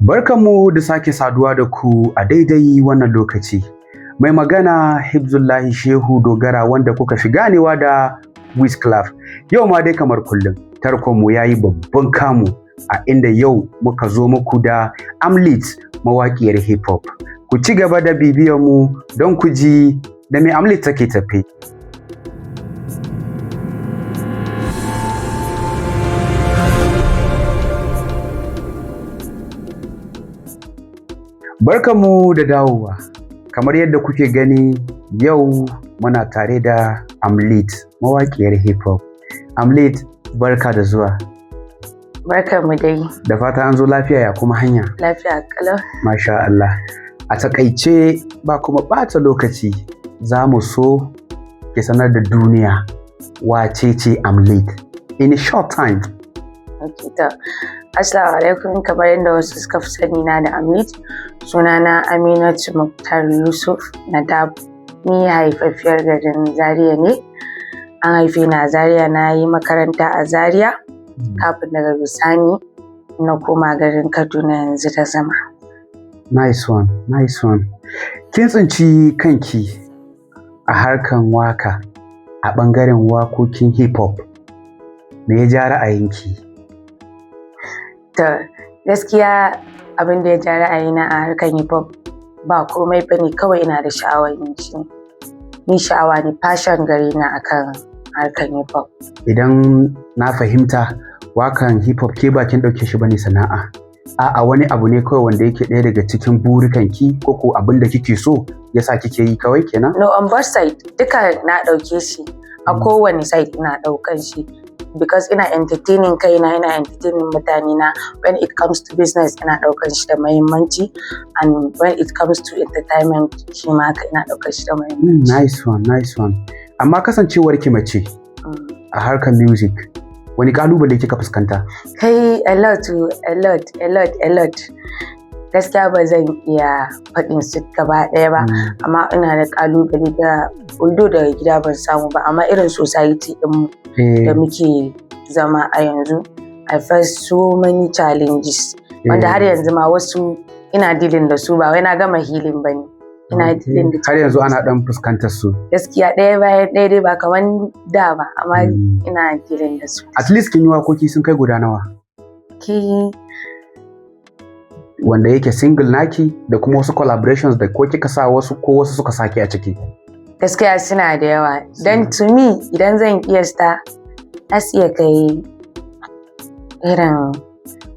Barkanmu da sake saduwa da ku a daidai wannan lokaci. Mai magana Hibzullahi Shehu Dogara, wanda kuka fi ganewa da Wizclap. Yau ma dai kamar kullum, tarkonmu ya yi babban kamu, a inda yau muka zo muku da Amlit, mawaƙiyar hip hop. Ku ci gaba da mu don ku ji da me Amlit take tafe. Barkanmu da dawowa. Kamar yadda kuke gani, yau muna tare da Amlit, mawaƙiyar hip hop. Amlit, barka da zuwa. Barkar mu dai. Da fata an zo lafiya, ya kuma hanya? Lafiya kalau. Masha Allah. A takaice, ba kuma ɓata lokaci, za mu so ki sanar da duniya wace ce Amlit in a short time. Okay, to. Assalamu alaikum. Kamar yadda wasu suka fi sani na da Amlit, sunana Aminatu Muktar Yusuf Nadab. Ni haifaffiyar garin Zaria ne. An haife ni a Zaria, na yi makaranta a Zaria kafin daga bisani na koma garin Kaduna yanzu da zama. Nice one, nice one. Kin tsinci kanki a harkan waka, a ɓangaren wakokin hip hop. Me ya ja ra'ayinki? To, gaskiya abin da ya ja ra'ayina a harkar hip hop ba komai bane, kawai ina da sha'awar yin shi. Ni sha'awa ne, passion gare ni akan harkar hip hop. Idan na fahimta, wakan hip hop ke ba kin ɗauke shi bane sana'a. A'a, wani abu ne kawai wanda yake ɗaya daga cikin burikanki, ko abin da kike so yasa kike yi kawai kenan? No, on both side duka na ɗauke shi. A kowane side ina ɗaukan shi. Because ina entertaining kaina, ina entertaining mutane na. When it comes to business, ina ɗaukan shi da muhimmanci, and when it comes to entertainment, shi ma haka ina ɗaukan shi da muhimmanci. Nice one, nice one. Amma kasancewar ki mace a harkar music, wani kalubale kika fuskanta? Kai, a lot, a lot, a lot, a lot. Gaskiya ba zan iya faɗin su gaba ɗaya ba, amma ina da kalubale da, although daga gida ban samu ba, amma irin society ɗin da muke zama a yanzu, I face so many challenges wanda har yanzu ma wasu ina dealing da su, ba wai na gama healing ba ne. Ina dealing da Har yanzu ana ɗan fuskantar su. Gaskiya ɗaya bayan ɗaya dai, ba kamar da ba, amma ina dealing da su. At least kin yi wakoki sun kai guda nawa? Ki Wanda yake single naki da kuma wasu collaborations da ko kika sa wasu ko wasu suka saki a ciki. Gaskiya suna da yawa. Dan to me, idan zan kiyasta, za su iya kai irin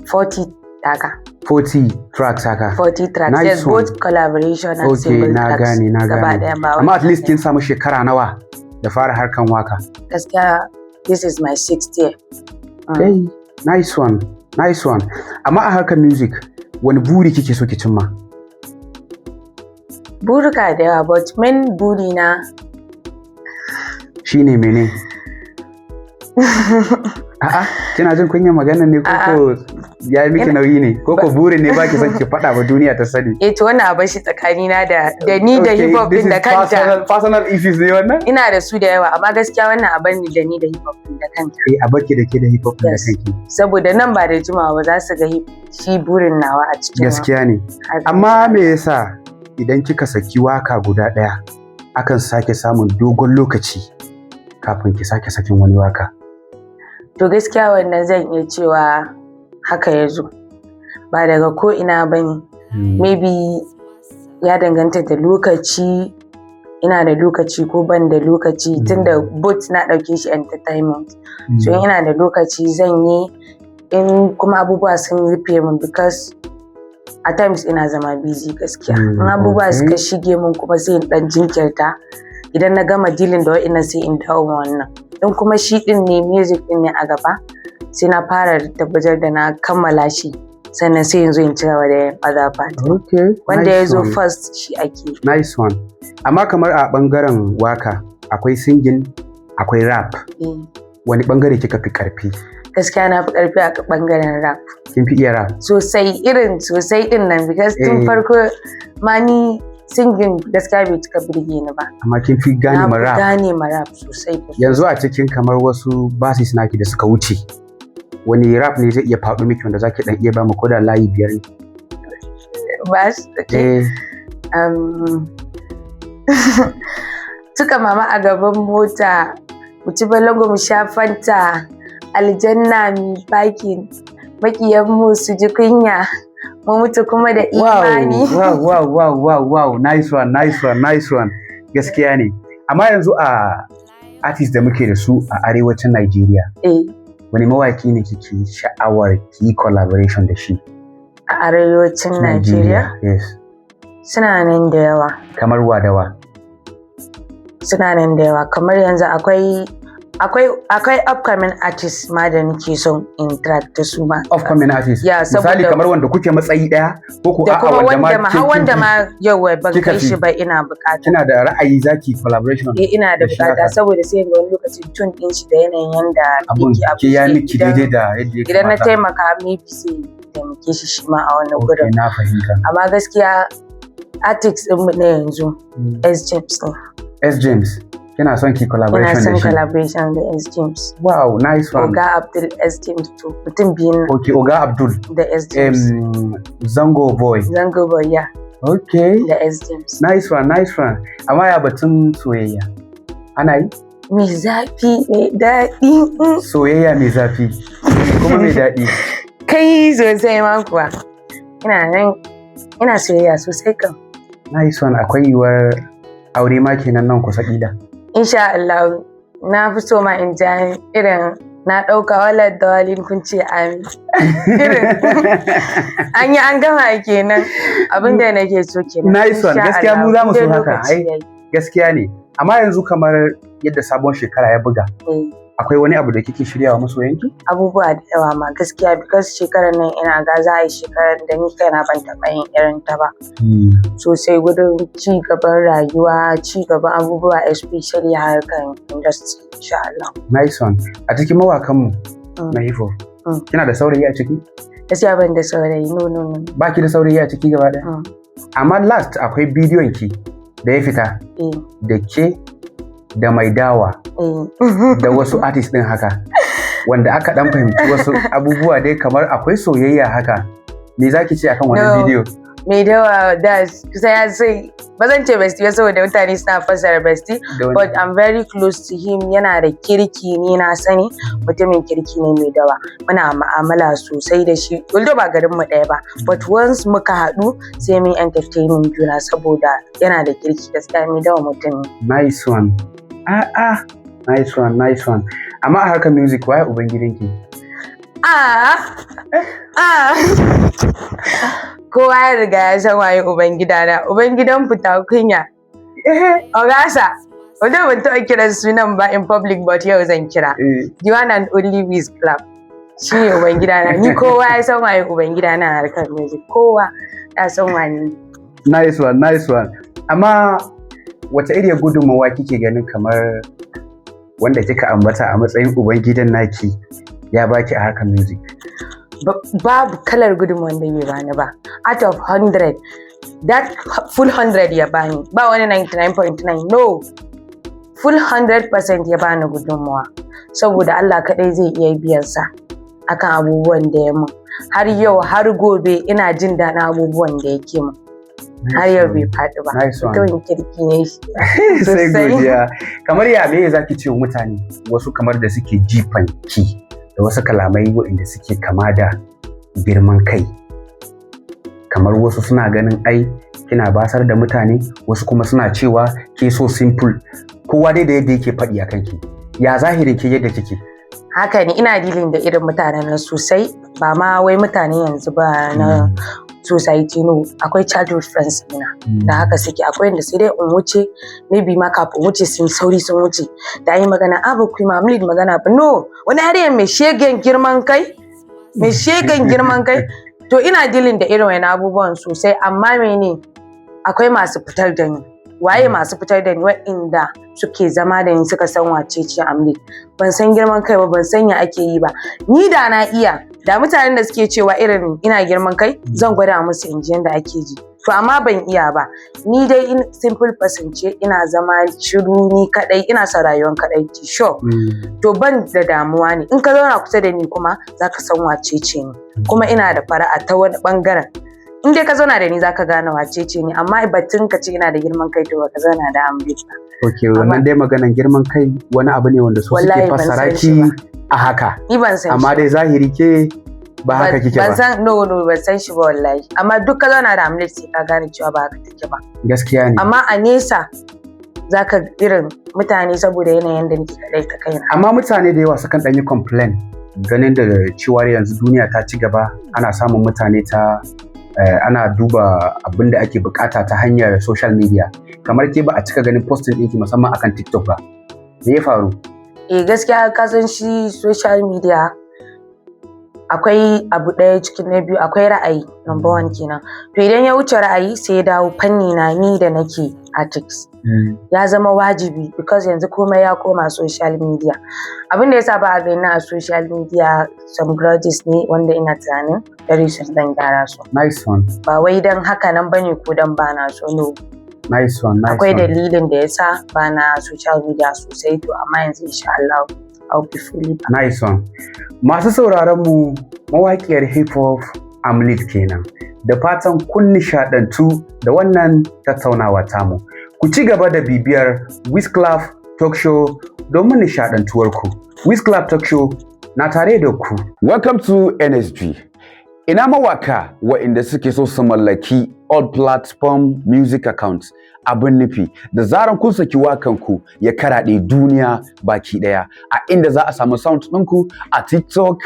40 haka. 40 tracks haka? 40 tracks. Nice yes, one. Both collaboration and single na tracks. gane, na Gaba gane. ɗaya ba Amma wai at least kin samu shekara nawa da fara harkan waka? Gaskiya this is my sixth year. Hey, nice one, nice one. Amma a harkar music, wani buri kike so ki cimma? Burika da yawa, but main buri na Shine mene? A'a, kina jin kunyan magana ne, ko ko ya yi miki nauyi ne? Ko ko burin ne baki son ki faɗa ba duniya ta sani? Eh, to, wannan abin shi tsakanina da ni da hip hop din da kanta. Personal issues ne wannan? Ina da su da yawa, amma gaskiya wannan abin da ni da hip hop din da kanta. Eh, a baki da ke da hip hop din da Yes. kanki. Saboda nan ba da jimawa ba za su ga shi burin nawa a cikin Gaskiya ne. harkar. Amma me yasa idan kika saki waka guda ɗaya, akan sake samun dogon lokaci kafin ki sake sakin wani waka? To, gaskiya wannan zan iya cewa haka ya zo. Ba daga ko ina ba ne. Maybe ya danganta da lokaci, ina da lokaci ko ban da lokaci, tunda both na ɗauke shi entertainment. So in ina da lokaci zan yi, in kuma abubuwa sun rufe min, because at times ina zama busy gaskiya. In abubuwa suka shige min kuma, sai in ɗan jinkirta. Idan na gama dealing da wa'innan, sai in dawo ma wannan. In kuma shi ɗin ne, music ɗin ne a gaba, sai na fara tabbatar da na kammala shi, sannan sai in zo in ci gaba da yin other part. Wanda ya zo first, shi ake. Nice one. Amma kamar a ɓangaren waka, akwai singing, akwai rap. Wani ɓangare kika fi ƙarfi? Gaskiya na fi ƙarfi a ɓangaren rap. Kin fi iya rap? Sosai, irin sosai ɗin nan, because tun farko ma ni singing gaskiya bai cika birge ni ba. Amma kin fi gane Na ma fi rap. gane ma rap sosai da sosai. Yanzu a cikin kamar wasu verses naki da suka wuce, wani rap ne zai iya faɗo miki wanda zaki dan iya ba mu koda layi 5 ne? Verse, okay. Eh. Tuka mama a gaban mota, mu ci balango, mu sha Fanta, aljanna mi parking, makiyan mu su ji kunya, mu mutu kuma da imani. Wow, nice one, nice one, nice one. Gaskiya ne. Amma yanzu a artist da muke da su a arewacin Najeriya, wani mawaki ne kike sha'awar ki yi collaboration da shi? A arewacin Najeriya? Yes. Suna nan da yawa. Kamar wadawa? Suna nan da yawa. Kamar yanzu akwai upcoming artist ma da nake son interact da su ma. Upcoming artist? Yeah, misali kamar wanda kuke matsayi daya ko ko da a'a, kuma wanda wanda ma ke har wanda ma yau ban kika kai fi. shi ba, ina bukata. Kina da ra'ayi zaki collaboration Eh, ina da da shi bukata haka. Saboda sai ga wani lokacin tune din shi da yanayin yanda Abun yake abu ke ya sai miki daidai da yadda ya idan na kamata. taimaka, maybe sai taimake shi shi ma a wannan gurin. Na fahimta. Amma gaskiya artist din mu na yanzu, S James ne. S James kina son ki Ina collaboration son da shi? Collaboration da S James. Wow, nice one. Oga Abdul S James, to mutum biyun. Okay, Oga Abdul. Da S James. Zango Boy. Zango Boy, yeah. Da S James. Nice one, nice one. Amma ya batun soyayya, ana yi? Mai zafi, mai daɗi. Soyayya mai zafi kuma mai daɗi. Kai, sosai ma kuwa. Ina nan ina soyayya sosai kam. Nice one. Akwai yiwuwar aure ma kenan nan kusa ƙila? Insha Allah. Na fi so ma in ja irin na ɗauka wala dalin kun ce amin. Irin an yi an gama kenan, abin da nake so kenan. Nice one. Insha Gaskiya mu Allah, za mu so in dai haka, lokaci ai. yayi. Gaskiya ne. Amma yanzu kamar yadda sabon shekara ya buga, akwai wani abu da kike shiryawa masoyanki? Abubuwa da yawa ma gaskiya, because shekarar nan ina ga za a yi shekarar da ni kaina ban taɓa yin irin ta ba sosai gurin ci gaban rayuwa, ci gaban abubuwa, especially harkar industry, insha Allah. Nice one. A cikin mawakanmu na hip hop, kina da saurayi a ciki? Gaskiya ban da saurayi, no, no, no. Ba ki da saurayi a ciki gaba ɗaya? Amma last akwai bidiyon ki da ya fita da ke da mai dawa da wasu artist din haka, wanda aka dan fahimci wasu abubuwa dai kamar akwai soyayya haka. Me zaki ce akan wannan No. bidiyo? Mai dawa da kusa ya sai, ba zan ce bestie ba saboda mutane suna fassara bestie, Da wani- but I'm very close to him. Yana da kirki, ni na sani mutumin kirki ne mai dawa. Muna mu'amala sosai da shi, although ba garin mu ɗaya ba, but once muka haɗu sai mun entertaining juna saboda yana da kirki. Gaskiya mai dawa mutum ne. Nice one. Ah ah, nice one, nice one. Amma a harkar music, waye ubangidanki? Ah ah, kowa ya riga ya san waye ubangidana, ubangidan fita kunya, Ogasa. Although ban taɓa kiran sunan ba in public, but yau zan kira. The one and only Wiz Club. Shi ne ubangidana. Ni kowa ya san waye ubangidana a harkar music. Kowa ya san wani. Nice one, nice one. Amma wace iriyar gudunmawa kike ganin kamar wanda kika ambata a matsayin ubangidan naki ya baki a harkar music? Babu kalar gudunmawar da bai bani ba. Out of 100, that full 100 ya bani. Ba wani 99.9, no. Full 100% ya bani gudunmawa. Saboda Allah kaɗai zai iya biyan sa akan abubuwan da ya mun. Har yau har gobe ina jin daɗin abubuwan da yake mun. Har yau bai faɗi ba. Nice one. Mutumin kirki ne shi. Sai Sosai. godiya. Kamar ya me zaki ce wa mutane wasu kamar da suke jifan ki da wasu kalamai waɗanda suke kama da girman kai? Kamar wasu suna ganin ai kina basar da mutane, wasu kuma suna cewa ke so simple. Kowa dai da yadda yake faɗi a kanki. Ya zahirin ke yadda kike? Haka ne, ina dealing da irin mutanen nan sosai, ba ma wai mutane yanzu ba na society, no. Akwai childhood friends ɗina da haka suke. Akwai wanda sai dai in wuce, maybe ma kafin wuce sun sauri sun wuce da an yi magana, a ba ku yi ma magana ba, no, wani har mai shegen girman kai, mai shegen girman kai. To ina dealing da irin wani abubuwan sosai. Amma mene, akwai masu fitar da ni. Waye masu fitar da ni? Wa'inda suke zama da ni suka san wace ce Amlik. Ban san girman kai ba, ban san ya ake yi ba. Ni da na iya da mutanen da suke cewa irin ina girman kai, zan gwada musu in ji yanda ake ji. To amma ban iya ba. Ni dai in simple person ce, ina zama shiru ni kadai, ina son rayuwar kadai, sure. To ban da damuwa ne. In ka zauna kusa da ni kuma zaka san wace ce ni. Kuma ina da fara'a ta wani bangaren. In dai ka zauna da ni, zaka gane wace ce ni, amma batun ka ce ina da girman kai, to baka zauna da Amlit ba. Ok, wannan dai maganan girman kai wani abu ne wanda su suke Wallahi ban fassara san shi ki ba. a haka. Ni ban san Amma shi. dai zahiri ke ba haka kike Ban ba. san, no, ban san shi ba wallahi. Amma duk ka zauna da Amlit, sai ka gane cewa ba haka take ba. Gaskiya ne. Amma a nesa zaka irin mutane, saboda yanayin da nake kaɗai ta kaina. Amma mutane da yawa sukan ɗan yi complain ganin da cewa yanzu duniya ta ci gaba, ana samun mutane ta ana duba abin da ake bukata ta hanyar social media. Kamar ke ba a cika ganin posting ɗinki, musamman akan TikTok ba. Me ya faru? Eh, gaskiya ka san shi social media akwai abu ɗaya cikin na biyu: akwai ra'ayi, number one kenan. To idan ya wuce ra'ayi, sai ya dawo fanni na ni da nake artist, ya zama wajibi, because yanzu komai ya koma social media. Abin da yasa ba a gani a social media, some grudges ne wanda ina tunanin very soon zan gyara su. Nice one. Ba wai don haka nan bane ko don ba na so, no. Nice one, nice Akwai one. dalilin da yasa ba na social media sosai. To amma yanzu, insha Allah, I'll be fully back. Nice one. Masu sauraron mu, mawaƙiyar hip hop Amlit kenan. Da fatan kun nishaɗantu da wannan tattaunawa tamu. Ku ci gaba da bibiyar Wizclap Talk Show domin nishaɗantuwarku. Wizclap Talk Show na tare da ku. Welcome to NSG. Ina mawaka waɗanda suke so su mallaki all platform music accounts? Abin nufi, da zaran kun saki wakanku ya karaɗe duniya baki ɗaya, a inda za a samu sound ɗinku a TikTok,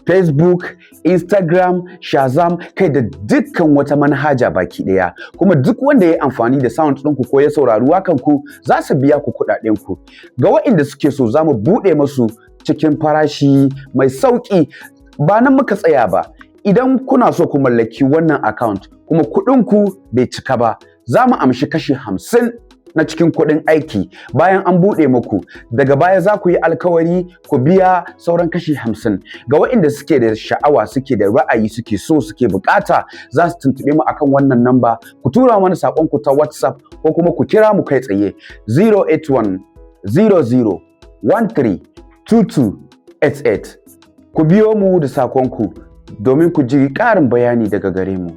Facebook, Instagram, Shazam, kai da dukkan wata manhaja baki ɗaya. Kuma duk wanda ya yi amfani da sound ɗinku ko ya saurari wakanku, za su biya ku kuɗaɗenku. Ga waɗanda suke so, za mu buɗe masu cikin farashi mai sauƙi. Ba nan muka tsaya ba. Idan kuna so ku mallaki wannan account kuma kuɗinku bai cika ba, za mu amshi kashi 50 na cikin kuɗin aiki bayan an buɗe muku. Daga baya za ku yi alkawari ku biya sauran kashi 50. Ga waɗanda suke da sha'awa, suke da ra'ayi, suke so, suke bukata, za su tuntuɓe mu akan wannan namba. Ku tura mana saƙonku ta WhatsApp ko kuma ku kira mu kai tsaye 081 00 13 2288. Ku biyo mu da saƙonku domin ku ji ƙarin bayani daga gare mu.